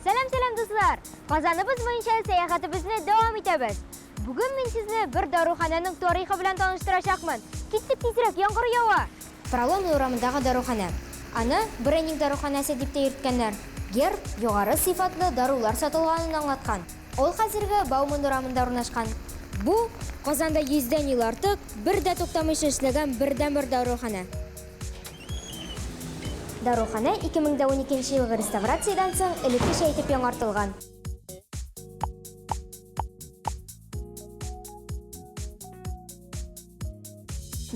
Сәлам, сәлам, дуслар! Казаныбыз буенча сәяхәтебезне дәвам итәбез. Бүген мин сезне бер даруханәнең тарихы белән таныштырачакмын. Киттек тизрәк, яңгыр ява! Проломный урамындагы даруханә. Аны Бреннинг даруханәсе дип тә йөрткәннәр. Герб югары сыйфатлы дарулар сатылганын аңлаткан. Ул хәзерге Бауман урамында урнашкан. Бу, Казанда йөздән ел артык бер дә туктамыйча эшләгән бердәнбер даруханә. Даруханә 2012 елгы реставрациядән соң элеккечә итеп яңартылган.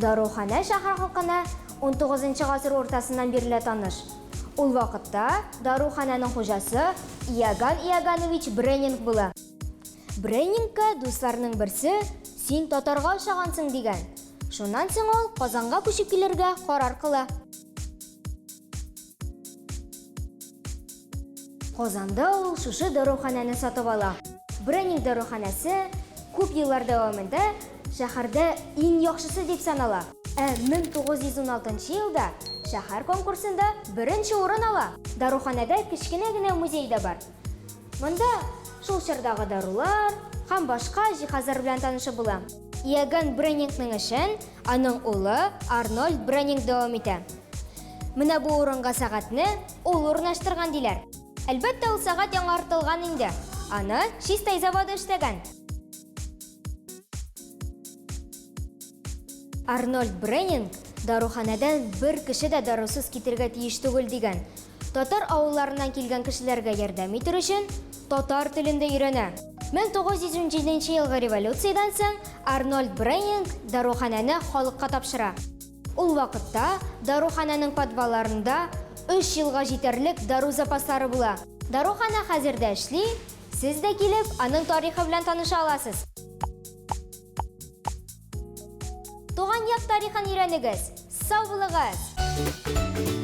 Даруханә шәһәр халкына 19 гасыр уртасыннан бирле таныш. Ул вакытта даруханәнең хуҗасы Иоганн Иоганович Бреннинг була. Бреннингка дусларының берсе, Син татарга ошагансың, дигән. Шуннан соң ул Казанга күчеп килергә карар кыла. Казанда ул шушы даруханәне сатып ала. Бреннинг даруханәсе күп еллар дәвамында шәһәрдә иң яхшысы дип санала. Ә 1916 елда шәһәр конкурсында беренче урын ала. Даруханәдә кечкенә генә музей да бар. Монда шул чордагы дарулар һәм башка җиһазлар белән танышып була. Иоганн Бреннингның эшен аның улы Арнольд Бреннинг дәвам итә. Менә бу урынга сәгатьне ул урнаштырган диләр. Әлбәттә, ул сәгать яңартылган инде. Аны Чистай заводы эшләгән. Арнольд Бреннинг даруханәдән бер кеше дә дарусыз китергә тиеш түгел дигән. Татар авылларыннан килгән кешеләргә ярдәм итер өчен татар телен дә өйрәнә. 1917 елгы революциядән соң Арнольд Бреннинг даруханәне халыкка тапшыра. Ул вакытта даруханәнең подвалларында өч елга җитәрлек дару запаслары була. Даруханә хәзер дә эшли, сез дә килеп, аның тарихы белән таныша аласыз. Туган як тарихын өйрәнегез! Сау булыгыз!